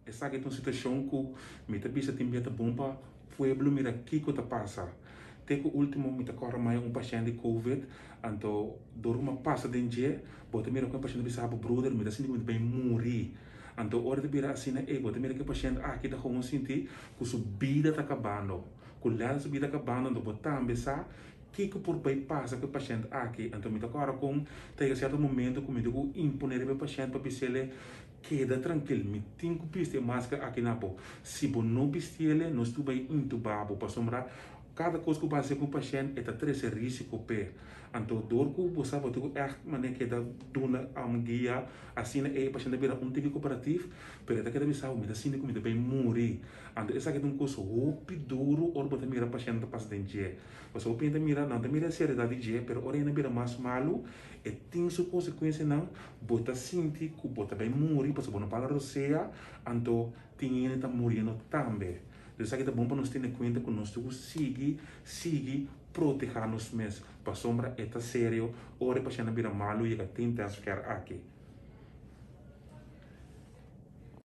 Esaki ta un situashon ku mi ta bisa tin bia ta bon pa pueblo mira kiko ta pasa. Te ku ultimo mi ta kòrda maya un pashènt di covid, anto dor ku mi a pasa den dje, bo ta mira ku e pashènt ta bisa bo, "Broeder, mi ta sinti ku mi ta bai muri." Anto ora ta bira asina ei, bo ta mira ku e pashènt aki ta gewoon sinti ku su bida ta kabando, ku lèt su bida kabando, anto bo tambe sa kiko por bai pasa ku e pashènt aki. Anto mi ta kòrda kon ta yega sierto momento ku mi tin ku imponé riba e pashènt pa bis'el, "Keda trankil, mi tin ku bisti e maskara aki na bo. Si bo no bistiele, nos tur bai intubá bo, pasobra kada kos ku bo hasi ku un pashènt e ta trese risiko p'e." Anto dor ku bo sa bo tin ku ègt manera keda duna guia asina ei, e pashènt ta bira un tiki kooperatif, pero e ta keda bisa bo, "Mi ta sinti ku mi ta bai muri." Anto esaki ta un kos hopi duru ora bo ta mira pashènt ta pasa den dje. Pasobra hopi hende ta mira, nan ta mira e seriedat di dje, pero ora hende bira mas malu, e tin su konsekuensianan, bo ta sinti ku bo ta bai muri pasobra bo no pala rosea, anto tin hende ta muriendo tambe. Dus esaki ta bon pa nos tene kuenta ku nos tin ku sigui sigui protehá nos mes, pasobra e ta serio ora e pashènt a bira malu yega te intensive care aki.